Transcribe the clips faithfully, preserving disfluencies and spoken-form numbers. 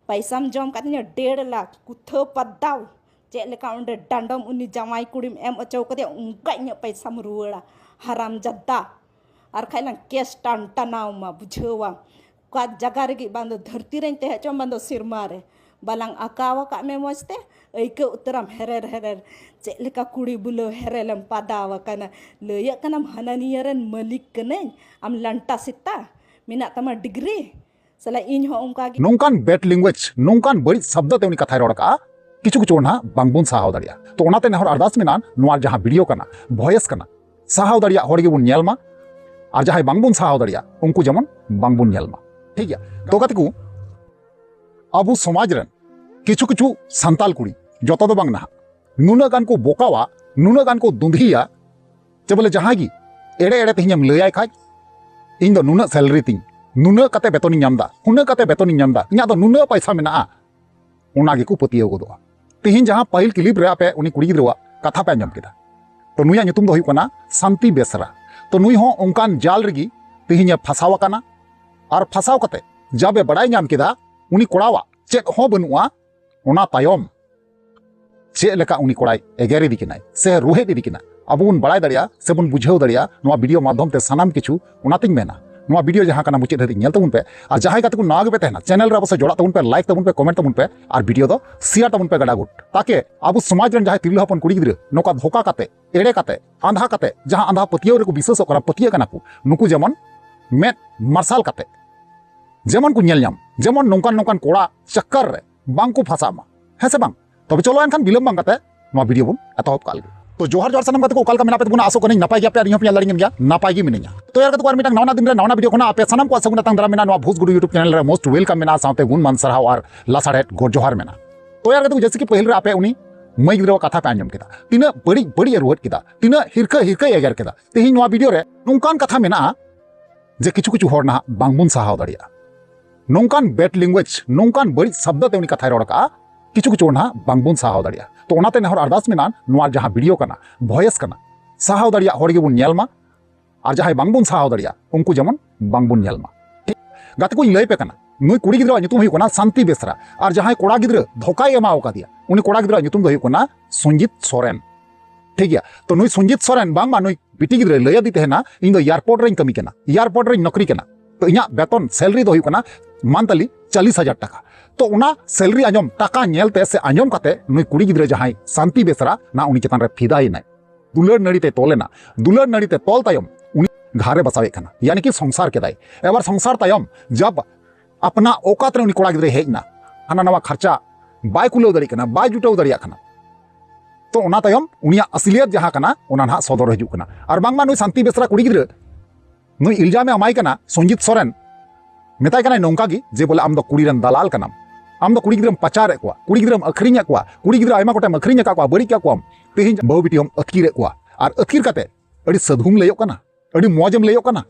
ᱯᱟᱭᱥᱟᱢ ᱡᱚᱢ ᱠᱟᱫᱤᱧᱟ ᱰᱮᱲ ᱞᱟᱠᱷ, ᱠᱩᱛᱷᱟᱹ ᱯᱟᱫᱟᱣ᱾ ᱪᱮᱫ ᱞᱮᱠᱟ ᱚᱸᱰᱮ ᱰᱟᱸᱰᱚᱢ ᱩᱱᱤ ᱡᱟᱶᱟᱭ ᱠᱩᱲᱤᱢ ᱮᱢ ᱚᱪᱚ ᱠᱟᱫᱮᱭᱟ, ᱚᱱᱠᱟ ᱤᱧᱟᱹᱜ ᱯᱟᱭᱥᱟᱢ ᱨᱩᱣᱟᱹᱲᱟ, ᱦᱟᱨᱟᱢ ᱡᱟᱫᱟ᱾ ᱟᱨ ᱠᱷᱟᱡ ᱞᱟᱝ ᱠᱮᱥ ᱴᱟᱱ ᱴᱟᱱᱟᱣ ᱢᱟ, ᱵᱩᱡᱷᱟᱹᱣᱟᱢ᱾ ᱚᱠᱟ ᱡᱟᱭᱜᱟ ᱨᱮᱜᱮ, ᱵᱟᱝ ᱫᱚ ᱫᱷᱟᱹᱨᱛᱤ ᱨᱮᱧ ᱛᱟᱦᱮᱸ ᱦᱚᱪᱚᱜ, ᱵᱟᱝ ᱫᱚ ᱥᱮᱨᱢᱟ ᱨᱮ᱾ ᱵᱟᱞᱟᱝ ᱟᱸᱠᱟᱣ ᱟᱠᱟᱫ ᱢᱮ ᱢᱚᱡᱽ ᱛᱮ, ᱟᱹᱭᱠᱟᱹᱣ ᱩᱛᱟᱹᱨᱟᱢ ᱦᱮᱨᱮᱨ ᱦᱮᱨᱮᱨ᱾ ᱪᱮᱫ ᱞᱮᱠᱟ ᱠᱩᱲᱤ ᱵᱩᱞᱟᱹᱣ ᱦᱮᱨᱮᱞᱮᱢ ᱯᱟᱫᱟᱣ ᱟᱠᱟᱱᱟ᱾ ᱞᱟᱹᱭᱟᱹᱜ ᱠᱟᱱᱟᱢ ᱦᱟᱱᱟ ᱱᱤᱭᱟᱹ ᱨᱮᱱ ᱢᱟᱹᱞᱤᱠ ᱠᱟᱹᱱᱟᱹᱧ, ᱟᱢ ᱞᱟᱱᱴᱟ ᱥᱮᱛᱟ, ᱢᱮᱱᱟᱜ ᱛᱟᱢᱟ ᱰᱤᱜᱽᱨᱤ᱾ ᱥᱟᱞᱟ ᱤᱧ ᱦᱚᱸ ᱚᱱᱠᱟ ᱜᱮ᱾ ᱱᱚᱝᱠᱟᱱ bad language, ᱱᱚᱝᱠᱟᱱ ᱵᱟᱹᱲᱤᱡ ᱥᱟᱵᱫᱚ ᱛᱮ ᱩᱱᱤ ᱠᱟᱛᱷᱟᱭ ᱨᱚᱲ ᱠᱟᱜᱼᱟ, ᱠᱤᱪᱷᱩ ᱠᱤᱪᱷᱩ ᱦᱚᱲ ᱱᱟᱦᱟᱜ ᱵᱟᱝᱵᱚᱱ ᱥᱟᱦᱟᱣ ᱫᱟᱲᱮᱭᱟᱜᱼᱟ᱾ ᱛᱚ ᱚᱱᱟᱛᱮ ᱱᱮᱦᱚᱨ ᱟᱨᱫᱟᱥ ᱢᱮᱱᱟᱜᱼᱟ, ᱱᱚᱣᱟ ᱡᱟᱦᱟᱸ ᱵᱷᱤᱰᱤᱭᱳ ᱠᱟᱱᱟ, ᱵᱷᱚᱭᱮᱥ ᱠᱟᱱᱟ, ᱥᱟᱦᱟᱣ ᱫᱟᱲᱮᱭᱟᱜ ᱦᱚᱲ ᱜᱮᱵᱚᱱ ᱧᱮᱞ ᱢᱟ, ᱟᱨ ᱡᱟᱦᱟᱸᱭ ᱵᱟᱝᱵᱚᱱ ᱥᱟᱦᱟᱣ ᱫᱟᱲᱮᱭᱟᱜᱼᱟ, ᱩᱱᱠᱩ ᱡᱮᱢᱚᱱ ᱵᱟᱝᱵᱚᱱ ᱧᱮᱞ ᱢᱟ᱾ ᱴᱷᱤᱠ ᱜᱮᱭᱟ? ᱛᱚ ᱜᱟᱛᱮ ᱠᱚ, ᱟᱵᱚ ᱥᱚᱢᱟᱡᱽ ᱨᱮᱱ ᱠᱤᱪᱷᱩ ᱠᱤᱪᱷᱩ ᱥᱟᱱᱛᱟᱞ ᱠᱩᱲᱤ, ᱡᱚᱛᱚ ᱫᱚ ᱵᱟᱝ ᱱᱟᱦᱟᱜ, ᱱᱩᱱᱟᱹᱜ ᱜᱟᱱ ᱠᱚ ᱵᱚᱠᱟᱣᱟ, ᱱᱩᱱᱟᱹᱜ ᱜᱟᱱ ᱠᱚ ᱫᱩᱸᱫᱷᱤᱭᱟ, ᱡᱮ ᱵᱚᱞᱮ ᱡᱟᱦᱟᱸᱭ ᱜᱮ ᱮᱲᱮ ᱮᱲᱮ ᱛᱮᱦᱮᱧᱮᱢ ᱞᱟᱹᱭᱟᱭ ᱠᱷᱟᱡ, "ᱤᱧ ᱫᱚ ᱱᱩᱱᱟᱹᱜ salary ᱛᱤᱧ, ᱱᱩᱱᱟᱹᱜ ᱠᱟᱛᱮ ᱵᱮᱛᱚᱱᱤᱧ ᱧᱟᱢ ᱮᱫᱟ, ᱦᱩᱱᱟᱹᱜ ᱠᱟᱛᱮ ᱵᱮᱛᱚᱱᱤᱧ ᱧᱟᱢ ᱮᱫᱟ, ᱤᱧᱟᱹᱜ ᱫᱚ ᱱᱩᱱᱟᱹᱜ ᱯᱟᱭᱥᱟ ᱢᱮᱱᱟᱜᱼᱟ", ᱚᱱᱟ ᱜᱮᱠᱚ ᱯᱟᱹᱛᱭᱟᱹᱣ ᱜᱚᱫᱚᱜᱼᱟ᱾ ᱛᱮᱦᱮᱧ ᱡᱟᱦᱟᱸ ᱯᱟᱹᱦᱤᱞ clip ᱨᱮ ᱟᱯᱮ ᱩᱱᱤ ᱠᱩᱲᱤ ᱜᱤᱫᱽᱨᱟᱹᱣᱟᱜ ᱠᱟᱛᱷᱟ ᱯᱮ ᱟᱸᱡᱚᱢ ᱠᱮᱫᱟ, ᱛᱚ ᱱᱩᱭᱟᱜ ᱧᱩᱛᱩᱢ ᱫᱚ ᱦᱩᱭᱩᱜ ᱠᱟᱱᱟ ᱥᱟᱱᱛᱤ ᱵᱮᱥᱨᱟ᱾ ᱛᱚ ᱱᱩᱭ ᱦᱚᱸ ᱚᱱᱠᱟᱱ ᱡᱟᱞ ᱨᱮᱜᱮ ᱛᱮᱦᱮᱧᱮ ᱯᱷᱟᱥᱟᱣ ᱟᱠᱟᱱᱟ᱾ ᱟᱨ ᱯᱷᱟᱥᱟᱣ ᱠᱟᱛᱮ ᱡᱟᱵᱮ ᱵᱟᱲᱟᱭ ᱧᱟᱢ ᱠᱮᱫᱟ, ᱩᱱᱤ ᱠᱚᱲᱟᱣᱟᱜ ᱪᱮᱫ ᱦᱚᱸ ᱵᱟᱹᱱᱩᱜᱼᱟ, ᱚᱱᱟ ᱛᱟᱭᱚᱢ ᱪᱮᱫ ᱞᱮᱠᱟ ᱩᱱᱤ ᱠᱚᱲᱟᱭ ᱮᱜᱮᱨ ᱤᱫᱤ ᱠᱤᱱᱟᱭ ᱥᱮ ᱨᱩᱦᱮᱫ ᱤᱫᱤ ᱠᱤᱱᱟ, ᱟᱵᱚ ᱵᱚᱱ ᱵᱟᱲᱟᱭ ᱫᱟᱲᱮᱭᱟᱜᱼᱟ ᱥᱮ ᱵᱚᱱ ᱵᱩᱡᱷᱟᱹᱣ ᱫᱟᱲᱮᱭᱟᱜᱼᱟ ᱱᱚᱣᱟ ᱵᱷᱤᱰᱤᱭᱳ ᱢᱟᱫᱽᱫᱷᱚᱢ ᱛᱮ ᱥᱟᱱᱟᱢ ᱠᱤᱪᱷᱩ᱾ ᱚᱱᱟᱛᱤᱧ ᱢᱮᱱᱟ, ᱱᱚᱣᱟ ᱵᱷᱤᱰᱤᱭᱳ ᱡᱟᱦᱟᱸ ᱠᱟᱱᱟ, ᱢᱩᱪᱟᱹᱫ ᱫᱷᱟᱹᱵᱤᱡ ᱧᱮᱞ ᱛᱟᱵᱚᱱ ᱯᱮ᱾ ᱟᱨ ᱡᱟᱦᱟᱸᱭ ᱜᱟᱛᱮ ᱠᱚ ᱱᱟᱣᱟ ᱜᱮᱯᱮ ᱛᱟᱦᱮᱱᱟ, ᱪᱮᱱᱮᱞ ᱨᱮ ᱟᱵᱚ ᱥᱟᱶ ᱡᱚᱲᱟᱜ ᱛᱟᱵᱚᱱ ᱯᱮ, ᱞᱟᱭᱤᱠ ᱛᱟᱵᱚᱱ ᱯᱮ, ᱠᱚᱢᱮᱱᱴ ᱛᱟᱵᱚᱱ ᱯᱮ, ᱟᱨ ᱵᱷᱤᱰᱤᱭᱳ ᱫᱚ ᱥᱮᱭᱟᱨ ᱛᱟᱵᱚᱱ ᱯᱮ ᱜᱟᱰᱟ ᱜᱩᱴ, ᱛᱟᱠᱮ ᱟᱵᱚ ᱥᱚᱢᱟᱡᱽ ᱨᱮᱱ ᱡᱟᱦᱟᱸᱭ ᱛᱤᱨᱞᱟᱹ ᱦᱚᱯᱚᱱ ᱠᱩᱲᱤ ᱜᱤᱫᱽᱨᱟᱹ ᱱᱚᱝᱠᱟ ᱫᱷᱳᱠᱟ ᱠᱟᱛᱮ, ᱮᱲᱮ ᱠᱟᱛᱮ, ᱟᱸᱫᱷᱟ ᱠᱟᱛᱮ, ᱡᱟᱦᱟᱸ ᱟᱸᱫᱷᱟ ᱯᱟᱹᱛᱭᱟᱹᱣ ᱨᱮᱠᱚ ᱵᱤᱥᱣᱟᱥᱚᱜ ᱠᱟᱱᱟ, ᱯᱟᱹᱛᱭᱟᱹᱜ ᱠᱟᱱᱟ ᱠᱚ, ᱱᱩᱠᱩ ᱡᱮᱢᱚᱱ ᱢᱮᱫ ᱢᱟᱨᱥᱟᱞ ᱠᱟᱛᱮ ᱡᱮᱢᱚᱱ ᱠᱚ ᱧᱮᱞ ᱧᱟᱢ, ᱡᱮᱢᱚᱱ ᱱᱚᱝᱠᱟᱱ ᱱᱚᱝᱠᱟᱱ ᱠᱚᱲᱟ ᱪᱟᱠᱠᱟᱨ ᱨᱮ ᱵᱟᱝ ᱠᱚ ᱯᱷᱟᱥᱟᱜ ᱢᱟ, ᱦᱮᱸ ᱥᱮ ᱵᱟᱝ? ᱛᱚᱵᱮ ᱪᱚᱞᱚ ᱮᱱᱠᱷᱟᱱ ᱵᱤᱞᱚᱢ ᱵᱟᱝ ᱠᱟᱛᱮ ᱱᱚᱣᱟ ᱵᱷᱤᱰᱤᱭᱳ ᱵᱚᱱ ᱮᱛᱚᱦᱚᱵ ᱠᱟᱜ ᱞᱮᱜᱮ᱾ ᱛᱚ ᱡᱚᱦᱟᱨ ᱡᱚᱦᱟᱨ ᱥᱟᱱᱟᱢ ᱜᱟᱛᱮ ᱠᱚ, ᱚᱠᱟ ᱞᱮᱠᱟ ᱢᱮᱱᱟᱜ ᱯᱮ ᱛᱟᱵᱚᱱᱟ? ᱟᱥᱚᱜ ᱠᱟᱹᱱᱟᱹᱧ ᱱᱟᱯᱟᱭ ᱜᱮᱭᱟ ᱯᱮ ᱟᱨ ᱤᱧ ᱦᱚᱸ ᱯᱮ ᱧᱮᱞ ᱫᱟᱲᱮᱭᱟᱜ ᱠᱟᱱ ᱜᱮᱭᱟ ᱱᱟᱯᱟᱭ ᱜᱮ ᱢᱤᱱᱟᱹᱧᱟ᱾ ᱛᱚ ᱭᱟᱨ ᱜᱟᱛᱮ ᱠᱚ, ᱟᱨ ᱢᱤᱫᱴᱟᱝ ᱱᱟᱣᱟ ᱫᱤᱱ ᱨᱮ ᱱᱟᱣᱟ ᱵᱷᱤᱰᱤᱭᱳ ᱠᱷᱚᱱᱟᱜ ᱟᱯᱮ ᱥᱟᱱᱟᱢ ᱠᱚᱣᱟᱜ ᱥᱟᱹᱜᱩᱱ ᱟᱛᱟᱝ ᱫᱟᱨᱟᱢ ᱢᱮᱱᱟᱜᱼᱟ᱾ ᱱᱚᱣᱟ ᱵᱷᱩᱡᱽ ᱜᱩᱰᱩ YouTube ᱪᱮᱱᱮᱞ ᱨᱮ most welcome ᱢᱮᱱᱟᱜᱼᱟ, ᱥᱟᱶᱛᱮ ᱜᱩᱱ ᱢᱟᱱ ᱥᱟᱨᱦᱟᱣ ᱟᱨ ᱞᱟᱥᱟᱲᱦᱮᱫ ᱜᱚᱰ ᱡᱚᱦᱟᱨ ᱢᱮᱱᱟᱜᱼᱟ᱾ ᱛᱚ ᱭᱟᱨ ᱜᱟᱛᱮ ᱠᱚ, ᱡᱮᱭᱥᱮ ᱠᱤ ᱯᱟᱹᱦᱤᱞ ᱨᱮ ᱟᱯᱮ ᱩᱱᱤ ᱢᱟᱹᱭ ᱜᱤᱫᱽᱨᱟᱹᱣᱟᱜ ᱠᱟᱛᱷᱟ ᱯᱮ ᱟᱸᱡᱚᱢ ᱠᱮᱫᱟ, ᱛᱤᱱᱟᱹᱜ ᱵᱟᱹᱲᱤᱡ ᱵᱟᱹᱲᱤᱡ ᱮ ᱨᱩᱦᱮᱫ ᱠᱮᱫᱟ, ᱛᱤᱱᱟᱹᱜ ᱦᱤᱨᱠᱟᱹ ᱦᱤᱨᱠᱟᱹᱭ ᱮᱜᱮᱨ ᱠᱮᱫᱟ᱾ ᱛᱮᱦᱮᱧ ᱱᱚᱣᱟ ᱵᱷᱤᱰᱤᱭᱳ ᱨᱮ ᱱᱚᱝᱠᱟᱱ ᱠᱟᱛᱷᱟ ᱢᱮᱱᱟᱜᱼᱟ ᱡᱮ ᱠᱤᱪᱷᱩ ᱠᱤᱪᱷᱩ ᱦᱚᱲ ᱱᱟᱦᱟᱜ ᱵᱟᱝᱵᱚᱱ ᱥᱟᱦᱟᱣ ᱫᱟᱲᱮᱭᱟᱜᱼᱟ᱾ ᱱᱚᱝᱠᱟᱱ bad language, ᱱᱚᱝᱠᱟᱱ ᱵᱟᱹᱲᱤᱡ ᱥᱟᱵᱫᱚ ᱛᱮ ᱩᱱᱤ ᱠᱟᱛᱷᱟᱭ ᱨᱚᱲ ᱠᱟᱜᱼᱟ, ᱠᱤᱪᱷᱩ ᱠᱤᱪᱷᱩ ᱦᱚᱲ ᱱᱟᱦᱟᱜ ᱵᱟᱝᱵᱚᱱ ᱥᱟᱦᱟᱣ ᱫᱟᱲᱮᱭᱟᱜᱼᱟ᱾ ᱛᱚ ᱚᱱᱟᱛᱮ ᱱᱮᱦᱚᱨ ᱟᱨᱫᱟᱥ ᱢᱮᱱᱟᱜᱼᱟ, ᱱᱚᱣᱟ ᱡᱟᱦᱟᱸ ᱵᱷᱤᱰᱤᱭᱳ ᱠᱟᱱᱟ, ᱵᱷᱚᱭᱮᱥ ᱠᱟᱱᱟ, ᱥᱟᱦᱟᱣ ᱫᱟᱲᱮᱭᱟᱜ ᱦᱚᱲ ᱜᱮᱵᱚᱱ ᱧᱮᱞ ᱢᱟ, ᱟᱨ ᱡᱟᱦᱟᱸᱭ ᱵᱟᱝᱵᱚᱱ ᱥᱟᱦᱟᱣ ᱫᱟᱲᱮᱭᱟᱜᱼᱟ ᱩᱱᱠᱩ ᱡᱮᱢᱚᱱ ᱵᱟᱝᱵᱚᱱ ᱧᱮᱞ ᱢᱟ᱾ ᱴᱷᱤᱠ? ᱜᱟᱛᱮ ᱠᱚᱧ ᱞᱟᱹᱭ ᱯᱮ ᱠᱟᱱᱟ, ᱱᱩᱭ ᱠᱩᱲᱤ ᱜᱤᱫᱽᱨᱟᱹᱣᱟᱜ ᱧᱩᱛᱩᱢ ᱦᱩᱭᱩᱜ ᱠᱟᱱᱟ ᱥᱟᱱᱛᱤ ᱵᱮᱥᱨᱟ, ᱟᱨ ᱡᱟᱦᱟᱸᱭ ᱠᱚᱲᱟ ᱜᱤᱫᱽᱨᱟᱹ ᱫᱷᱳᱠᱟᱭ ᱮᱢᱟᱣ ᱠᱟᱫᱮᱭᱟ, ᱩᱱᱤ ᱠᱚᱲᱟ ᱜᱤᱫᱽᱨᱟᱹᱣᱟᱜ ᱧᱩᱛᱩᱢ ᱫᱚ ᱦᱩᱭᱩᱜ ᱠᱟᱱᱟ ᱥᱩᱧᱡᱤᱛ ᱥᱚᱨᱮᱱ᱾ ᱴᱷᱤᱠ ᱜᱮᱭᱟ, ᱛᱚ ᱱᱩᱭ ᱥᱩᱧᱡᱤᱛ ᱥᱚᱨᱮᱱ ᱵᱟᱝᱢᱟ ᱱᱩᱭ ᱵᱤᱴᱤ ᱜᱤᱫᱽᱨᱟᱹᱭ ᱞᱟᱹᱭ ᱟᱫᱮ ᱛᱟᱦᱮᱱᱟ, "ᱤᱧ ᱫᱚ ᱮᱭᱟᱨᱯᱳᱨᱴ ᱨᱮᱧ ᱠᱟᱹᱢᱤ ᱠᱟᱱᱟ, ᱮᱭᱟᱨᱯᱳᱨᱴ ᱨᱮᱧ ᱱᱚᱠᱨᱤ ᱠᱟᱱᱟ, ᱛᱚ ᱤᱧᱟᱹᱜ ᱵᱮᱛᱚᱱ, ᱥᱮᱞᱨᱤ ᱫᱚ ᱦᱩᱭᱩᱜ ᱠᱟᱱᱟ ᱢᱟᱱᱛᱷᱟᱞᱤ ᱪᱟᱞᱤᱥ ᱦᱟᱡᱟᱨ ᱴᱟᱠᱟ᱾" ᱛᱚ ᱚᱱᱟ ᱥᱮᱞᱨᱤ ᱟᱸᱡᱚᱢ, ᱴᱟᱠᱟ ᱧᱮᱞ ᱛᱮ ᱥᱮ ᱟᱸᱡᱚᱢ ᱠᱟᱛᱮ ᱱᱩᱭ ᱠᱩᱲᱤ ᱜᱤᱫᱽᱨᱟᱹ ᱡᱟᱦᱟᱸᱭ ᱥᱟᱱᱛᱤ ᱵᱮᱥᱨᱟ, ᱱᱟ ᱩᱱᱤ ᱪᱮᱛᱟᱱ ᱨᱮ ᱯᱷᱤᱫᱟᱭᱮᱱᱟᱭ, ᱫᱩᱞᱟᱹᱲ ᱱᱟᱹᱲᱤ ᱛᱮ ᱛᱚᱞ ᱮᱱᱟ᱾ ᱫᱩᱞᱟᱹᱲ ᱱᱟᱹᱲᱤ ᱛᱮ ᱛᱚᱞ ᱛᱟᱭᱚᱢ ᱩᱱᱤ ᱜᱷᱟᱨᱮ ᱵᱟᱥᱟᱣᱮᱫ ᱠᱟᱱᱟ, ᱭᱟᱱᱤ ᱠᱤ ᱥᱚᱝᱥᱟᱨ ᱠᱮᱫᱟᱭ᱾ ᱮᱵᱟᱨ ᱥᱚᱝᱥᱟᱨ ᱛᱟᱭᱚᱢ ᱡᱟᱵ ᱟᱯᱱᱟ ᱚᱠᱟᱛ ᱨᱮ ᱩᱱᱤ ᱠᱚᱲᱟ ᱜᱤᱫᱽᱨᱟᱹᱭ ᱦᱮᱡ ᱮᱱᱟ, ᱦᱟᱱᱟ ᱱᱟᱣᱟ ᱠᱷᱟᱨᱪᱟ ᱵᱟᱭ ᱠᱩᱞᱟᱹᱣ ᱫᱟᱲᱮᱭᱟᱜ ᱠᱟᱱᱟ, ᱵᱟᱭ ᱡᱩᱴᱟᱹᱣ ᱫᱟᱲᱮᱭᱟᱜ ᱠᱟᱱᱟ᱾ ᱛᱚ ᱚᱱᱟ ᱛᱟᱭᱚᱢ ᱩᱱᱤᱭᱟᱜ ᱟᱥᱞᱤᱭᱟᱛ ᱡᱟᱦᱟᱸ ᱠᱟᱱᱟ, ᱚᱱᱟ ᱱᱟᱦᱟᱜ ᱥᱚᱫᱚᱨ ᱦᱤᱡᱩᱜ ᱠᱟᱱᱟ᱾ ᱟᱨ ᱵᱟᱝᱢᱟ ᱱᱩᱭ ᱥᱟᱱᱛᱤ ᱵᱮᱥᱨᱟ ᱠᱩᱲᱤ ᱜᱤᱫᱽᱨᱟᱹ ᱱᱩᱭ ᱤᱞᱡᱟᱢᱮ ᱮᱢᱟᱭ ᱠᱟᱱᱟ ᱥᱚᱧᱡᱤᱛ ᱥᱚᱨᱮᱱ, ᱢᱮᱛᱟᱭ ᱠᱟᱱᱟᱭ ᱱᱚᱝᱠᱟ ᱜᱮ ᱡᱮ, ᱵᱚᱞᱮ, "ᱟᱢ ᱫᱚ ᱠᱩᱲᱤ ᱨᱮᱱ ᱫᱟᱞᱟᱞ ᱠᱟᱱᱟᱢ, ᱟᱢ ᱫᱚ ᱠᱩᱲᱤ ᱜᱤᱫᱽᱨᱟᱹᱢ ᱯᱟᱪᱟᱨᱮᱫ ᱠᱚᱣᱟ, ᱠᱩᱲᱤ ᱜᱤᱫᱽᱨᱟᱹᱢ ᱟᱹᱠᱷᱨᱤᱧᱮᱫ ᱠᱚᱣᱟ, ᱠᱩᱲᱤ ᱜᱤᱫᱽᱨᱟᱹ ᱟᱭᱢᱟ ᱜᱚᱴᱮᱢ ᱟᱹᱠᱷᱨᱤᱧ ᱟᱠᱟᱫ ᱠᱚᱣᱟ, ᱵᱟᱹᱲᱤᱡ ᱠᱟᱜ ᱠᱚᱣᱟᱢ, ᱛᱮᱦᱮᱧ ᱵᱟᱹᱦᱩ ᱵᱤᱴᱤ ᱦᱚᱸᱢ ᱟᱹᱛᱠᱤᱨᱮᱫ ᱠᱚᱣᱟ, ᱟᱨ ᱟᱹᱛᱠᱤᱨ ᱠᱟᱛᱮ ᱟᱹᱰᱤ ᱥᱟᱹᱫᱷᱩᱢ ᱞᱟᱹᱭᱚᱜ ᱠᱟᱱᱟ, ᱟᱹᱰᱤ ᱢᱚᱡᱮᱢ ᱞᱟᱹᱭᱚᱜ ᱠᱟᱱᱟ᱾"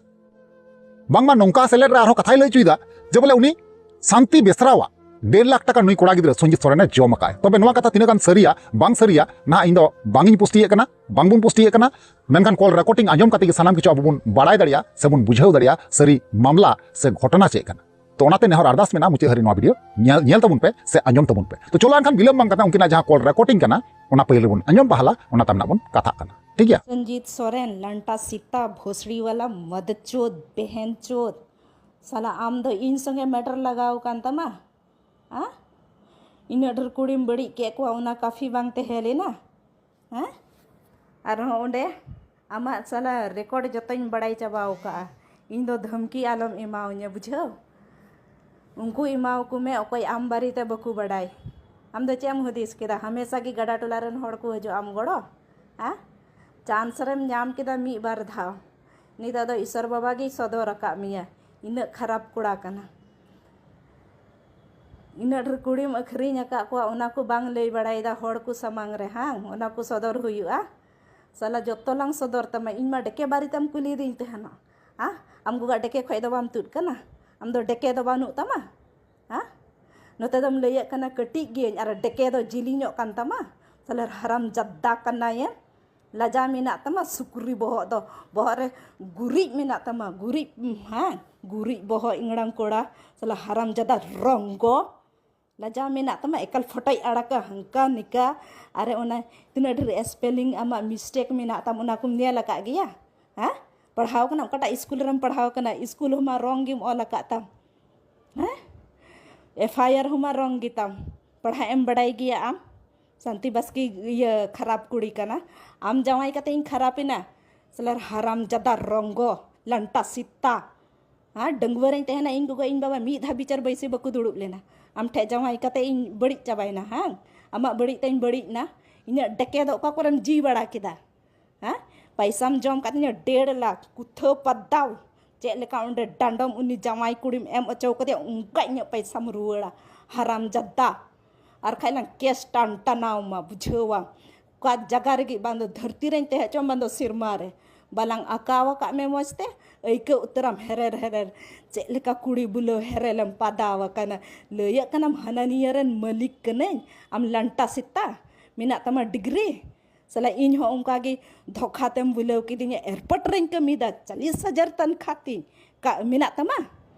ᱵᱟᱝᱢᱟ ᱱᱚᱝᱠᱟ ᱥᱮᱞᱮᱫ ᱨᱮ ᱟᱨᱦᱚᱸ ᱠᱟᱛᱷᱟᱭ ᱞᱟᱹᱭ ᱦᱚᱪᱚᱭᱮᱫᱟ ᱡᱮ, ᱵᱚᱞᱮ, ᱩᱱᱤ ᱥᱟᱱᱛᱤ ᱵᱮᱥᱨᱟᱣᱟᱜ ᱰᱮᱲ ᱞᱟᱠᱷ ᱴᱟᱠᱟ ᱱᱩᱭ ᱠᱚᱲᱟ ᱜᱤᱫᱽᱨᱟᱹ ᱥᱚᱧᱡᱤᱛ ᱥᱚᱨᱮᱱᱮ ᱡᱚᱢ ᱟᱠᱟᱫ᱾ ᱛᱚᱵᱮ ᱱᱚᱣᱟ ᱠᱟᱛᱷᱟ ᱛᱤᱱᱟᱹᱜ ᱜᱟᱱ ᱥᱟᱹᱨᱤᱭᱟ ᱵᱟᱝ ᱥᱟᱹᱨᱤᱭᱟ, ᱱᱟᱦᱟᱜ ᱤᱧ ᱫᱚ ᱵᱟᱝ ᱤᱧ ᱯᱩᱥᱴᱤᱭᱮᱫ ᱠᱟᱱᱟ, ᱵᱟᱝ ᱵᱚᱱ ᱯᱩᱥᱴᱤᱭᱮᱫ ᱠᱟᱱᱟ᱾ ᱢᱮᱱᱠᱷᱟᱱ ᱠᱚᱞ ᱨᱮᱠᱚᱨᱰᱤᱝ ᱟᱸᱡᱚᱢ ᱠᱟᱛᱮ ᱜᱮ ᱥᱟᱱᱟᱢ ᱠᱤᱪᱷᱩ ᱟᱵᱚ ᱵᱚᱱ ᱵᱟᱲᱟᱭ ᱫᱟᱲᱮᱭᱟᱜᱼᱟ ᱥᱮ ᱵᱚᱱ ᱵᱩᱡᱷᱟᱹᱣ ᱫᱟᱲᱮᱭᱟᱜᱼᱟ ᱥᱟᱹᱨᱤ ᱢᱟᱢᱞᱟ ᱥᱮ ᱜᱷᱚᱴᱚᱱᱟ ᱪᱮᱫ ᱠᱟᱱᱟ᱾ ᱛᱚ ᱚᱱᱟᱛᱮ ᱱᱮᱦᱚᱨ ᱟᱨᱫᱟᱥ ᱢᱮᱱᱟᱜᱼᱟ, ᱢᱩᱪᱟᱹᱫ ᱦᱟᱹᱨᱤᱡ ᱱᱚᱣᱟ ᱵᱷᱤᱰᱤᱭᱳ ᱧᱮᱞ, ᱧᱮᱞ ᱛᱟᱵᱚᱱ ᱯᱮ ᱥᱮ ᱟᱸᱡᱚᱢ ᱛᱟᱵᱚᱱ ᱯᱮ᱾ ᱛᱚ ᱪᱚᱞᱚ ᱮᱱᱠᱷᱟᱱ ᱵᱤᱞᱚᱢ ᱵᱟᱝ ᱠᱟᱛᱮ ᱩᱱᱠᱤᱱᱟᱜ ᱡᱟᱦᱟᱸ ᱠᱚᱞ ᱨᱮᱠᱚᱨᱰᱤᱝ ᱠᱟᱱᱟ, ᱚᱱᱟ ᱯᱟᱹᱭᱞᱟᱹ ᱵᱚᱱ ᱟᱸᱡᱚᱢ ᱵᱟᱦᱟᱞᱟ, ᱚᱱᱟ ᱛᱟᱭᱚᱢ ᱱᱟᱜ ᱵᱚᱱ ᱠᱟᱛᱷᱟᱜ ᱠᱟᱱᱟ᱾ ᱴᱷᱤᱠ ᱜᱮᱭᱟ? ᱥᱚᱧᱡᱤᱛ ᱥᱚᱨᱮᱱ, ᱞᱟᱱᱴᱟ ᱥᱤᱛᱟ, ᱵᱷᱳᱥᱲᱤ ᱣᱟᱞᱟ, ᱢᱚᱫᱪᱳᱫ, ᱵᱮᱦᱮᱱ ᱪᱳᱫ, ᱥᱟᱞᱟ ᱟᱢ ᱫᱚ ᱤᱧ ᱥᱚᱸᱜᱮ ᱢᱮᱴᱟᱨ ᱞᱟᱜᱟᱣ ᱟᱠᱟᱱ ᱛᱟᱢᱟ? ᱦᱮᱸ? ᱤᱱᱟᱹᱜ ᱰᱷᱮᱨ ᱠᱩᱲᱤᱢ ᱵᱟᱹᱲᱤᱡ ᱠᱮᱫ ᱠᱚᱣᱟ, ᱚᱱᱟ ᱠᱟᱯᱷᱤ ᱵᱟᱝ ᱛᱟᱦᱮᱸ ᱞᱮᱱᱟ? ᱦᱮᱸ? ᱟᱨᱦᱚᱸ ᱚᱸᱰᱮ ᱟᱢᱟᱜ ᱥᱟᱞᱟ ᱨᱮᱠᱚᱨᱰ ᱡᱚᱛᱚᱧ ᱵᱟᱲᱟᱭ ᱪᱟᱵᱟᱣ ᱠᱟᱜᱼᱟ᱾ ᱤᱧ ᱫᱚ ᱫᱷᱟᱢᱠᱤ ᱟᱞᱚᱢ ᱮᱢᱟᱣᱟᱹᱧᱟ, ᱵᱩᱡᱷᱟᱹᱣ? ᱩᱱᱠᱩ ᱮᱢᱟᱣᱟᱠᱚ ᱢᱮ ᱚᱠᱚᱭ ᱟᱢ ᱵᱟᱨᱮᱛᱮ ᱵᱟᱠᱚ ᱵᱟᱲᱟᱭ᱾ ᱟᱢ ᱫᱚ ᱪᱮᱫ ᱮᱢ ᱦᱩᱫᱤᱥ ᱠᱮᱫᱟ? ᱦᱟᱢᱮᱥᱟ ᱜᱮ ᱜᱟᱰᱟ ᱴᱚᱞᱟ ᱨᱮᱱ ᱦᱚᱲ ᱠᱚ ᱦᱤᱡᱩᱜ ᱟᱢ ᱜᱚᱲᱚ? ᱦᱮᱸ? ᱪᱟᱱᱥ ᱨᱮᱢ ᱧᱟᱢ ᱠᱮᱫᱟ ᱢᱤᱫ ᱵᱟᱨ ᱫᱷᱟᱣ, ᱱᱤᱛᱚᱜ ᱫᱚ ᱤᱥᱚᱨ ᱵᱟᱵᱟ ᱜᱮᱭ ᱥᱚᱫᱚᱨ ᱟᱠᱟᱫ ᱢᱮᱭᱟ, ᱤᱱᱟᱹᱜ ᱠᱷᱟᱨᱟᱯ ᱠᱚᱲᱟ ᱠᱟᱱᱟ᱾ ᱤᱱᱟᱹᱜ ᱰᱷᱮᱨ ᱠᱩᱲᱤᱢ ᱟᱹᱠᱷᱨᱤᱧ ᱟᱠᱟᱫ ᱠᱚᱣᱟ, ᱚᱱᱟ ᱠᱚ ᱵᱟᱝ ᱞᱟᱹᱭ ᱵᱟᱲᱟᱭᱮᱫᱟ ᱦᱚᱲ ᱠᱚ ᱥᱟᱢᱟᱝ ᱨᱮ, ᱦᱟᱝ? ᱚᱱᱟ ᱠᱚ ᱥᱚᱫᱚᱨ ᱦᱩᱭᱩᱜᱼᱟ᱾ ᱥᱟᱞᱟ ᱡᱚᱛᱚ ᱞᱟᱝ ᱥᱚᱫᱚᱨ ᱛᱟᱢᱟ, ᱤᱧ ᱢᱟ ᱰᱮᱠᱮ ᱵᱟᱨᱮ ᱛᱮᱢ ᱠᱩᱞᱤᱭᱮᱫᱤᱧ ᱛᱟᱦᱮᱱᱟ᱾ ᱦᱮᱸ? ᱟᱢ ᱜᱚᱜᱟᱜ ᱰᱮᱠᱮ ᱠᱷᱚᱡ ᱫᱚ ᱵᱟᱢ ᱛᱩᱫ ᱠᱟᱱᱟ? ᱟᱢ ᱫᱚ ᱰᱮᱠᱮ ᱫᱚ ᱵᱟᱹᱱᱩᱜ ᱛᱟᱢᱟ? ᱦᱮᱸ? ᱱᱚᱛᱮ ᱫᱚᱢ ᱞᱟᱹᱭᱮᱫ ᱠᱟᱱᱟ ᱠᱟᱹᱴᱤᱡ ᱜᱤᱭᱟᱹᱧ ᱟᱨ ᱰᱮᱠᱮ ᱫᱚ ᱡᱤᱞᱤᱧᱚᱜ ᱠᱟᱱ ᱛᱟᱢᱟ᱾ ᱥᱟᱞᱟ ᱦᱟᱨᱟᱢ ᱡᱟᱫᱟ ᱠᱟᱱᱟᱭᱮᱢ᱾ ᱞᱟᱡᱟ ᱢᱮᱱᱟᱜ ᱛᱟᱢᱟ ᱥᱩᱠᱨᱤ ᱵᱚᱦᱚᱜ ᱫᱚ, ᱵᱚᱦᱚᱜ ᱨᱮ ᱜᱩᱨᱤᱡ ᱢᱮᱱᱟᱜ ᱛᱟᱢᱟ, ᱜᱩᱨᱤᱡ, ᱦᱮᱸ, ᱜᱩᱨᱤᱡ ᱵᱚᱦᱚᱜ ᱤᱝᱲᱟᱝ ᱠᱚᱲᱟ, ᱥᱟᱞᱟ ᱦᱟᱨᱟᱢ ᱡᱟᱫᱟ ᱨᱚᱝᱜᱚ᱾ ᱞᱟᱡᱟ ᱢᱮᱱᱟᱜ ᱛᱟᱢᱟ, ᱮᱠᱟᱞ ᱯᱷᱚᱴᱚᱡ ᱟᱲᱟᱜᱟ ᱦᱟᱝᱠᱟ ᱱᱤᱠᱟ᱾ ᱟᱨᱮ ᱚᱱᱟ ᱛᱤᱱᱟᱹᱜ ᱰᱷᱮᱨ spelling ᱟᱢᱟᱜ mistake ᱢᱮᱱᱟᱜ ᱛᱟᱢ, ᱚᱱᱟ ᱠᱚᱢ ᱧᱮᱞ ᱟᱠᱟᱫ ᱜᱮᱭᱟ? ᱦᱮᱸ? ᱯᱟᱲᱦᱟᱣ ᱠᱟᱱᱟ, ᱚᱠᱟᱴᱟᱜ ᱥᱠᱩᱞ ᱨᱮᱢ ᱯᱟᱲᱦᱟᱣ ᱠᱟᱱᱟ? ᱥᱠᱩᱞ ᱦᱚᱸᱢᱟ ᱨᱚᱝ ᱜᱮᱢ ᱚᱞ ᱟᱠᱟᱫ ᱛᱟᱢ᱾ ᱦᱮᱸ? FIR ᱦᱚᱸᱢᱟ ᱨᱚᱝ ᱜᱮᱛᱟᱢ᱾ ᱯᱟᱲᱦᱟᱜ ᱮᱢ ᱵᱟᱲᱟᱭ ᱜᱮᱭᱟ ᱟᱢ? ᱥᱟᱱᱛᱤ ᱵᱟᱥᱠᱮ ᱤᱭᱟᱹ ᱠᱷᱟᱨᱟᱯ ᱠᱩᱲᱤ ᱠᱟᱱᱟ᱾ ᱟᱢ ᱡᱟᱶᱟᱭ ᱠᱟᱛᱮ ᱤᱧ ᱠᱷᱟᱨᱟᱯ ᱮᱱᱟ? ᱥᱟᱞᱟᱨ ᱦᱟᱨᱟᱢ ᱡᱟᱫᱟ ᱨᱚᱝᱜᱚ, ᱞᱟᱱᱴᱟ ᱥᱤᱛᱟ᱾ ᱦᱮᱸ, ᱰᱟᱺᱜᱩᱣᱟᱹ ᱨᱮᱧ ᱛᱟᱦᱮᱱᱟ, ᱤᱧ ᱜᱚᱜᱚ ᱤᱧ ᱵᱟᱵᱟ ᱢᱤᱫ ᱫᱷᱟᱣ ᱵᱤᱪᱟᱹᱨ ᱵᱟᱹᱭᱥᱤ ᱵᱟᱠᱚ ᱫᱩᱲᱩᱵ ᱞᱮᱱᱟ᱾ ᱟᱢ ᱴᱷᱮᱡ ᱡᱟᱶᱟᱭ ᱠᱟᱛᱮ ᱤᱧ ᱵᱟᱹᱲᱤᱡ ᱪᱟᱵᱟᱭᱮᱱᱟ, ᱦᱮᱸ? ᱟᱢᱟᱜ ᱵᱟᱹᱲᱤᱡ ᱛᱮᱧ ᱵᱟᱹᱲᱤᱡ ᱮᱱᱟ᱾ ᱤᱧᱟᱹᱜ ᱰᱮᱠᱮ ᱫᱚ ᱚᱠᱟ ᱠᱚᱨᱮᱢ ᱡᱤ ᱵᱟᱲᱟ ᱠᱮᱫᱟ? ᱦᱮᱸ? ᱯᱟᱭᱥᱟᱢ ᱡᱚᱢ ᱠᱟᱫᱤᱧᱟ ᱰᱮᱲ ᱞᱟᱠᱷ, ᱠᱩᱛᱷᱟᱹ ᱯᱟᱫᱟᱣ᱾ ᱪᱮᱫ ᱞᱮᱠᱟ ᱚᱸᱰᱮ ᱰᱟᱸᱰᱚᱢ ᱩᱱᱤ ᱡᱟᱶᱟᱭ ᱠᱩᱲᱤᱢ ᱮᱢ ᱦᱚᱪᱚ ᱠᱟᱫᱮᱭᱟ, ᱚᱱᱠᱟ ᱤᱧᱟᱹᱜ ᱯᱟᱭᱥᱟᱢ ᱨᱩᱣᱟᱹᱲᱟ, ᱦᱟᱨᱟᱢ ᱡᱟᱫᱟ᱾ ᱟᱨ ᱠᱷᱟᱡ ᱞᱟᱝ ᱠᱮᱥ ᱴᱟᱱ ᱴᱟᱱᱟᱣ ᱢᱟ, ᱵᱩᱡᱷᱟᱹᱣᱟᱢ᱾ ᱚᱠᱟ ᱡᱟᱭᱜᱟ ᱨᱮᱜᱮ, ᱵᱟᱝ ᱫᱚ ᱫᱷᱟᱹᱨᱛᱤ ᱨᱮᱧ ᱛᱟᱦᱮᱸ ᱦᱚᱪᱚᱣᱟᱢ, ᱵᱟᱝ ᱫᱚ ᱥᱮᱨᱢᱟ ᱨᱮ᱾ ᱵᱟᱞᱟᱝ ᱟᱸᱠᱟᱣ ᱟᱠᱟᱫ ᱢᱮ ᱢᱚᱡᱽ ᱛᱮ, ᱟᱹᱭᱠᱟᱹᱣ ᱩᱛᱟᱹᱨᱟᱢ ᱦᱮᱨᱮᱨ ᱦᱮᱨᱮᱨ᱾ ᱪᱮᱫ ᱞᱮᱠᱟ ᱠᱩᱲᱤ ᱵᱩᱞᱟᱹᱣ ᱦᱮᱨᱮᱞᱮᱢ ᱯᱟᱫᱟᱣ ᱟᱠᱟᱱᱟ᱾ ᱞᱟᱹᱭᱟᱹᱜ ᱠᱟᱱᱟᱢ ᱦᱟᱱᱟ ᱱᱤᱭᱟᱹ ᱨᱮᱱ ᱢᱟᱹᱞᱤᱠ ᱠᱟᱹᱱᱟᱹᱧ, ᱟᱢ ᱞᱟᱱᱴᱟ ᱥᱮᱛᱟ, ᱢᱮᱱᱟᱜ ᱛᱟᱢᱟ ᱰᱤᱜᱽᱨᱤ᱾ ᱥᱟᱞᱟ ᱤᱧ ᱦᱚᱸ ᱚᱱᱠᱟ ᱜᱮ ᱫᱷᱳᱠᱟ ᱛᱮᱢ ᱵᱩᱞᱟᱹᱣ ᱠᱤᱫᱤᱧᱟ, ᱮᱭᱟᱨᱯᱳᱨᱴ ᱨᱮᱧ ᱠᱟᱹᱢᱤᱭᱮᱫᱟ, ᱪᱟᱞᱤᱥ ᱦᱟᱡᱟᱨ ᱛᱟᱱᱠᱷᱟ ᱛᱤᱧ, ᱠᱟ-, ᱢᱮᱱᱟᱜ ᱛᱟᱢᱟ?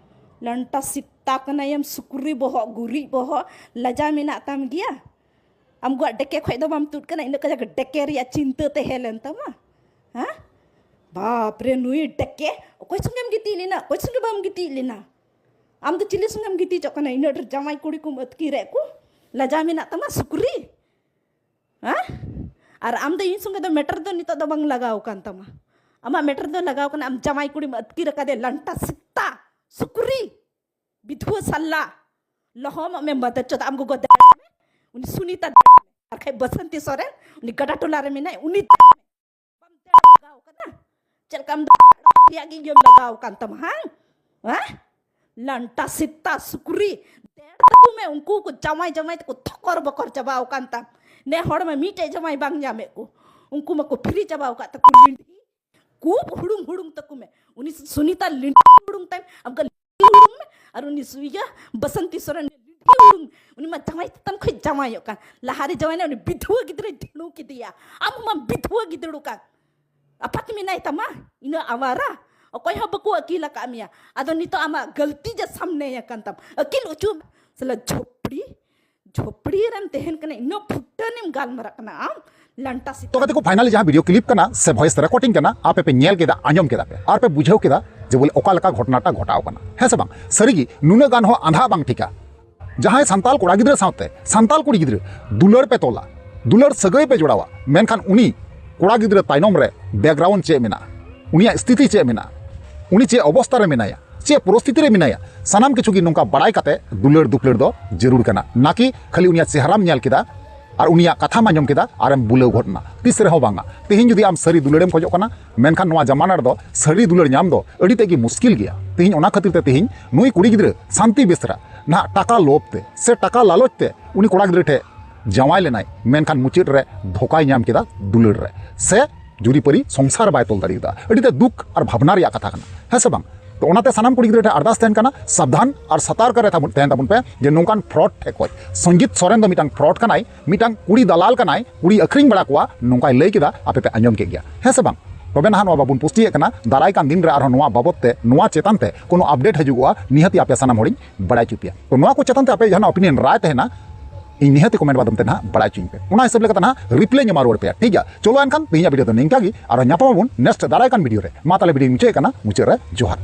ᱞᱟᱱᱴᱟ ᱥᱮᱛᱟ ᱠᱟᱱᱟᱭᱮᱢ, ᱥᱩᱠᱨᱤ ᱵᱚᱦᱚᱜ, ᱜᱩᱨᱤᱡ ᱵᱚᱦᱚᱜ, ᱞᱟᱡᱟ ᱢᱮᱱᱟᱜ ᱛᱟᱢ ᱜᱮᱭᱟ? ᱟᱢ ᱜᱚᱜ ᱰᱮᱠᱮ ᱠᱷᱚᱡ ᱫᱚ ᱵᱟᱢ ᱛᱩᱫ ᱠᱟᱱᱟ, ᱤᱱᱟᱹᱜ ᱠᱟᱡᱟᱠ ᱰᱮᱠᱮ ᱨᱮᱭᱟᱜ ᱪᱤᱱᱛᱟᱹ ᱛᱟᱦᱮᱸ ᱞᱮᱱ ᱛᱟᱢᱟ? ᱦᱮᱸ? ᱵᱟᱯ ᱨᱮ, ᱱᱩᱭ ᱰᱮᱠᱮ, ᱚᱠᱚᱭ ᱥᱚᱸᱜᱮᱢ ᱜᱤᱛᱤᱡ ᱞᱮᱱᱟ? ᱚᱠᱚᱭ ᱥᱚᱸᱜᱮ ᱵᱟᱢ ᱜᱤᱛᱤᱡ ᱞᱮᱱᱟ? ᱟᱢ ᱫᱚ ᱪᱤᱞᱤ ᱥᱚᱸᱜᱮᱢ ᱜᱤᱛᱤᱡᱚᱜ ᱠᱟᱱᱟ? ᱤᱱᱟᱹᱜ ᱰᱷᱮᱨ ᱡᱟᱶᱟᱭ ᱠᱩᱲᱤ ᱠᱚᱢ ᱟᱹᱛᱠᱤᱨᱮᱫ ᱠᱚ? ᱞᱟᱡᱟ ᱢᱮᱱᱟᱜ ᱛᱟᱢᱟ, ᱥᱩᱠᱨᱤ? ᱦᱮᱸ? ᱟᱨ ᱟᱢ ᱫᱚ ᱤᱧ ᱥᱚᱸᱜᱮ ᱫᱚ ᱢᱮᱴᱟᱨ ᱫᱚ ᱱᱤᱛᱚᱜ ᱫᱚ ᱵᱟᱝ ᱞᱟᱜᱟᱣ ᱟᱠᱟᱱ ᱛᱟᱢᱟ᱾ ᱟᱢᱟᱜ ᱢᱮᱴᱟᱨ ᱫᱚ ᱞᱟᱜᱟᱣ ᱠᱟᱱᱟ, ᱟᱢ ᱡᱟᱶᱟᱭ ᱠᱩᱲᱤᱢ ᱟᱹᱛᱠᱤᱨ ᱟᱠᱟᱫᱮ, ᱞᱟᱱᱴᱟ ᱥᱮᱛᱟ, ᱥᱩᱠᱨᱤ, ᱵᱤᱫᱷᱩᱣᱟᱹ ᱥᱟᱞᱞᱟ, ᱞᱚᱦᱚᱢᱚᱜ ᱢᱮ ᱢᱟᱫᱟᱨ ᱪᱚᱫ, ᱟᱢ ᱜᱚᱜᱚ ᱫᱟᱲᱮ ᱢᱮ, ᱩᱱᱤ ᱥᱩᱱᱤᱛᱟ ᱫᱟᱲᱮ ᱢᱮ, ᱟᱨ ᱠᱷᱟᱡ ᱵᱟᱥᱚᱱᱛᱤ ᱥᱚᱨᱮᱱ, ᱩᱱᱤ ᱜᱟᱰᱟ ᱴᱚᱞᱟ ᱨᱮ ᱢᱮᱱᱟᱭ, ᱩᱱᱤ ᱫᱟᱲᱮ ᱢᱮ᱾ ᱵᱟᱢ ᱫᱟᱹᱲ ᱞᱟᱜᱟᱣ ᱠᱟᱱᱟ? ᱪᱮᱫ ᱞᱮᱠᱟᱢ ᱫᱟᱹᱲ ᱨᱮᱭᱟᱜ ᱜᱮ ᱤᱭᱟᱹᱢ ᱞᱟᱜᱟᱣ ᱠᱟᱱ ᱛᱟᱢᱟ, ᱦᱟᱝ? ᱦᱮᱸ? ᱞᱟᱱᱴᱟ ᱥᱮᱛᱟ ᱥᱩᱠᱨᱤ, ᱫᱟᱹᱲ ᱛᱟᱠᱚ ᱢᱮ, ᱩᱱᱠᱩ ᱠᱚ ᱡᱟᱶᱟᱭ ᱡᱟᱶᱟᱭ ᱛᱮᱠᱚ ᱛᱷᱚᱠᱚᱨ ᱵᱚᱠᱚᱨ ᱪᱟᱵᱟᱣ ᱠᱟᱱ ᱛᱟᱢ᱾ ᱱᱮ ᱦᱚᱲ ᱢᱟ ᱢᱤᱫᱴᱮᱡ ᱡᱟᱶᱟᱭ ᱵᱟᱝ ᱧᱟᱢᱮᱫ ᱠᱚ, ᱩᱱᱠᱩ ᱢᱟᱠᱚ ᱯᱷᱨᱤ ᱪᱟᱵᱟᱣ ᱠᱟᱫ ᱛᱟᱠᱚ ᱞᱤᱸᱰᱤ᱾ ᱠᱩᱵ ᱦᱩᱲᱩᱝ ᱦᱩᱲᱩᱝ ᱛᱟᱠᱚ ᱢᱮ, ᱩᱱᱤ ᱥᱩᱱᱤᱛᱟ ᱞᱤᱸᱰᱤ ᱦᱩᱲᱩᱝ ᱛᱟᱭᱚᱢ ᱟᱢ ᱦᱩᱲᱩᱝ ᱢᱮ, ᱟᱨ ᱩᱱᱤ ᱥᱩ-, ᱤᱭᱟᱹ ᱵᱟᱥᱚᱱᱛᱤ ᱥᱚᱨᱮᱱ ᱞᱤᱸᱰᱤ ᱩᱱᱤ ᱢᱟ ᱡᱟᱶᱟᱭ ᱛᱟᱢ ᱠᱷᱚᱱ ᱡᱟᱶᱟᱭᱚᱜ ᱠᱟᱱ, ᱞᱟᱦᱟᱨᱮ ᱡᱟᱶᱟᱭ ᱮᱱᱟ, ᱩᱱᱤ ᱵᱤᱫᱷᱩᱣᱟᱹ ᱜᱤᱫᱽᱨᱟᱹᱭ ᱰᱷᱟᱹᱲᱩ ᱠᱮᱫᱮᱭᱟ, ᱟᱢ ᱢᱟ ᱵᱤᱫᱷᱩᱣᱟᱹ ᱜᱤᱫᱽᱨᱟᱹ ᱠᱟᱱ, ᱟᱯᱟᱛ ᱢᱮᱱᱟᱭ ᱛᱟᱢᱟ, ᱤᱱᱟᱹ ᱟᱣᱟᱨᱟ, ᱚᱠᱚᱭ ᱦᱚᱸ ᱵᱟᱠᱚ ᱟᱹᱠᱤᱞ ᱟᱠᱟᱫ ᱢᱮᱭᱟ᱾ ᱟᱫᱚ ᱱᱤᱛᱚᱜ ᱟᱢᱟᱜ ᱜᱟᱹᱞᱛᱤ ᱡᱮ ᱥᱟᱢᱱᱮ ᱟᱠᱟᱱ ᱛᱟᱢ, ᱟᱹᱠᱤᱞ ᱚᱪᱚ᱾ ᱥᱟᱞᱟ ᱡᱷᱚᱯᱲᱤ, ᱡᱷᱚᱯᱲᱤ ᱨᱮᱢ ᱛᱟᱦᱮᱱ ᱠᱟᱱᱟ, ᱤᱱᱟᱹ ᱯᱷᱩᱴᱟᱹᱱᱮᱢ ᱜᱟᱞᱢᱟᱨᱟᱜ ᱠᱟᱱᱟ ᱟᱢ, ᱞᱟᱱᱴᱟ ᱥᱤ᱾ ᱛᱚ ᱜᱟᱛᱮ ᱠᱚ, finally ᱡᱟᱦᱟᱸ video clip ᱠᱟᱱᱟ ᱥᱮ voice recording ᱠᱟᱱᱟ, ᱟᱯᱮ ᱯᱮ ᱧᱮᱞ ᱠᱮᱫᱟ, ᱟᱸᱡᱚᱢ ᱠᱮᱫᱟ ᱯᱮ, ᱟᱨ ᱯᱮ ᱵᱩᱡᱷᱟᱹᱣ ᱠᱮᱫᱟ ᱡᱮ ᱵᱚᱞᱮ ᱚᱠᱟ ᱞᱮᱠᱟ ᱜᱷᱚᱴᱚᱱᱟᱴᱟ ᱜᱷᱚᱴᱟᱣ ᱠᱟᱱᱟ, ᱦᱮᱸ ᱥᱮ ᱵᱟᱝ? ᱥᱟᱹᱨᱤᱜᱮ ᱱᱩᱱᱟᱹᱜ ᱜᱟᱱ ᱦᱚᱸ ᱟᱸᱫᱷᱟ ᱵᱟᱝ ᱴᱷᱤᱠᱟ᱾ ᱡᱟᱦᱟᱸᱭ ᱥᱟᱱᱛᱟᱞ ᱠᱚᱲᱟ ᱜᱤᱫᱽᱨᱟᱹ ᱥᱟᱶᱛᱮ ᱥᱟᱱᱛᱟᱞ ᱠᱩᱲᱤ ᱜᱤᱫᱽᱨᱟᱹ ᱫᱩᱞᱟᱹᱲ ᱯᱮ ᱛᱚᱞᱟ, ᱫᱩᱞᱟᱹᱲ ᱥᱟᱹᱜᱟᱹᱭ ᱯᱮ ᱡᱚᱲᱟᱣᱟ, ᱢᱮᱱᱠᱷᱟᱱ ᱩᱱᱤ ᱠᱚᱲᱟ ᱜᱤᱫᱽᱨᱟᱹ ᱛᱟᱭᱱᱚᱢ ᱨᱮ background ᱪᱮᱫ ᱢᱮᱱᱟᱜᱼᱟ, ᱩᱱᱤᱭᱟᱜ ᱥᱛᱷᱤᱛᱤ ᱪᱮᱫ ᱢᱮᱱᱟᱜᱼᱟ, ᱩᱱᱤ ᱪᱮᱫ ᱚᱵᱚᱥᱛᱟ ᱨᱮ ᱢᱮᱱᱟᱭᱟ, ᱪᱮᱫ ᱯᱚᱨᱤᱥᱛᱷᱤᱛᱤ ᱨᱮ ᱢᱮᱱᱟᱭᱟ, ᱥᱟᱱᱟᱢ ᱠᱤᱪᱷᱩ ᱜᱮ ᱱᱚᱝᱠᱟ ᱵᱟᱲᱟᱭ ᱠᱟᱛᱮ ᱫᱩᱞᱟᱹᱲ ᱫᱩᱯᱞᱟᱹᱲ ᱫᱚ ᱡᱟᱹᱨᱩᱲ ᱠᱟᱱᱟ᱾ ᱱᱟᱠᱤ ᱠᱷᱟᱹᱞᱤ ᱩᱱᱤᱭᱟᱜ ᱪᱮᱦᱨᱟᱢ ᱧᱮᱞ ᱠᱮᱫᱟ ᱟᱨ ᱩᱱᱤᱭᱟᱜ ᱠᱟᱛᱷᱟᱢ ᱟᱸᱡᱚᱢ ᱠᱮᱫᱟ ᱟᱨᱮᱢ ᱵᱩᱞᱟᱹᱣ ᱜᱚᱫ ᱮᱱᱟ, ᱛᱤᱥ ᱨᱮᱦᱚᱸ ᱵᱟᱝᱟ᱾ ᱛᱮᱦᱮᱧ ᱡᱩᱫᱤ ᱟᱢ ᱥᱟᱹᱨᱤ ᱫᱩᱞᱟᱹᱲᱮᱢ ᱠᱷᱚᱡᱚᱜ ᱠᱟᱱᱟ, ᱢᱮᱱᱠᱷᱟᱱ ᱱᱚᱣᱟ ᱡᱟᱢᱟᱱᱟ ᱨᱮᱫᱚ ᱥᱟᱹᱨᱤ ᱫᱩᱞᱟᱹᱲ ᱧᱟᱢ ᱫᱚ ᱟᱹᱰᱤ ᱛᱮᱫ ᱜᱮ ᱢᱩᱥᱠᱤᱞ ᱜᱮᱭᱟ᱾ ᱛᱮᱦᱮᱧ ᱚᱱᱟ ᱠᱷᱟᱹᱛᱤᱨ ᱛᱮ ᱛᱮᱦᱮᱧ ᱱᱩᱭ ᱠᱩᱲᱤ ᱜᱤᱫᱽᱨᱟᱹ ᱥᱟᱱᱛᱤ ᱵᱮᱥᱨᱟ ᱱᱟᱦᱟᱜ ᱴᱟᱠᱟ ᱞᱳᱵᱷ ᱛᱮ ᱥᱮ ᱴᱟᱠᱟ ᱞᱟᱞᱚᱪ ᱛᱮ ᱩᱱᱤ ᱠᱚᱲᱟ ᱜᱤᱫᱽᱨᱟᱹ ᱴᱷᱮᱱ ᱡᱟᱶᱟᱭ ᱞᱮᱱᱟᱭ, ᱢᱮᱱᱠᱷᱟᱱ ᱢᱩᱪᱟᱹᱫ ᱨᱮ ᱫᱷᱳᱠᱟᱭ ᱧᱟᱢ ᱠᱮᱫᱟ ᱫᱩᱞᱟᱹᱲ ᱨᱮ, ᱥᱮ ᱡᱩᱨᱤᱯᱟᱹᱨᱤ ᱥᱚᱝᱥᱟᱨ ᱵᱟᱭ ᱛᱚᱞ ᱫᱟᱲᱮᱭᱟᱫᱟ᱾ ᱟᱹᱰᱤ ᱛᱮᱫ ᱫᱩᱠ ᱟᱨ ᱵᱷᱟᱵᱽᱱᱟ ᱨᱮᱭᱟᱜ ᱠᱟᱛᱷᱟ ᱠᱟᱱᱟ, ᱦᱮᱸ ᱥᱮ ᱵᱟᱝ? ᱛᱚ ᱚᱱᱟᱛᱮ ᱥᱟᱱᱟᱢ ᱠᱩᱲᱤ ᱜᱤᱫᱽᱨᱟᱹ ᱴᱷᱮᱱ ᱟᱨᱫᱟᱥ ᱛᱟᱦᱮᱱ ᱠᱟᱱᱟ, ᱥᱟᱵᱫᱷᱟᱱ ᱟᱨ ᱥᱚᱛᱚᱨᱠ ᱨᱮ ᱛᱟᱵᱚᱱ, ᱛᱟᱦᱮᱱ ᱛᱟᱵᱚᱱ ᱯᱮ ᱡᱮ ᱱᱚᱝᱠᱟᱱ fraud ᱴᱷᱮᱡ ᱠᱷᱚᱡ᱾ ᱥᱚᱧᱡᱤᱛ ᱥᱚᱨᱮᱱ ᱫᱚ ᱢᱤᱫᱴᱟᱝ fraud ᱠᱟᱱᱟᱭ, ᱢᱤᱫᱴᱟᱝ ᱠᱩᱲᱤ ᱫᱟᱞᱟᱞ ᱠᱟᱱᱟᱭ, ᱠᱩᱲᱤ ᱟᱹᱠᱷᱨᱤᱧ ᱵᱟᱲᱟ ᱠᱚᱣᱟ, ᱱᱚᱝᱠᱟᱭ ᱞᱟᱹᱭ ᱠᱮᱫᱟ, ᱟᱯᱮ ᱯᱮ ᱟᱸᱡᱚᱢ ᱠᱮᱫ ᱜᱮᱭᱟ, ᱦᱮᱸ ᱥᱮ ᱵᱟᱝ? ᱛᱚᱵᱮ ᱱᱟᱦᱟᱜ ᱱᱚᱣᱟ ᱵᱟᱵᱚᱱ ᱯᱩᱥᱴᱤᱭᱮᱫ ᱠᱟᱱᱟ, ᱫᱟᱨᱟᱭ ᱠᱟᱱ ᱫᱤᱱ ᱨᱮ ᱟᱨᱦᱚᱸ ᱱᱚᱣᱟ ᱵᱟᱵᱚᱛ ᱛᱮ, ᱱᱚᱣᱟ ᱪᱮᱛᱟᱱ ᱛᱮ ᱠᱳᱱᱳ update ᱦᱤᱡᱩᱜᱚᱜᱼᱟ, ᱱᱤᱦᱟᱹᱛᱤ ᱟᱯᱮ ᱥᱟᱱᱟᱢ ᱦᱚᱲᱤᱧ ᱵᱟᱲᱟᱭ ᱦᱚᱪᱚ ᱯᱮᱭᱟ᱾ ᱛᱚ ᱱᱚᱣᱟ ᱠᱚ ᱪᱮᱛᱟᱱ ᱛᱮ ᱟᱯᱮ ᱡᱟᱦᱟᱱᱟᱜ opinion ᱨᱟᱭ ᱛᱟᱦᱮᱱᱟ, ᱤᱧ ᱱᱤᱦᱟᱹᱛᱤ comment ᱢᱟᱫᱽᱫᱷᱚᱢ ᱛᱮ ᱱᱟᱦᱟᱜ ᱵᱟᱲᱟᱭ ᱦᱚᱪᱚᱧ ᱯᱮ᱾ ᱚᱱᱟ ᱦᱤᱥᱟᱹᱵ ᱞᱮᱠᱟᱛᱮ ᱱᱟᱦᱟᱜ reply ᱧᱟᱢᱟ ᱨᱩᱣᱟᱹᱲ ᱯᱮᱭᱟ, ᱴᱷᱤᱠ ᱜᱮᱭᱟ? ᱪᱚᱞᱚ ᱮᱱᱠᱷᱟᱱ ᱛᱮᱦᱮᱧᱟᱜ video ᱫᱚ ᱱᱤᱝᱠᱟ ᱜᱮ, ᱟᱨᱦᱚᱸ ᱧᱟᱯᱟᱢ ᱟᱵᱚᱱ next ᱫᱟᱨᱟᱭ ᱠᱟᱱ video ᱨᱮ᱾ ᱢᱟ ᱛᱟᱦᱞᱮ video ᱢᱩᱪᱟᱹᱫ ᱠᱟᱱᱟ, ᱢᱩᱪᱟᱹᱫ ᱨᱮ ᱡᱚᱦᱟᱨ᱾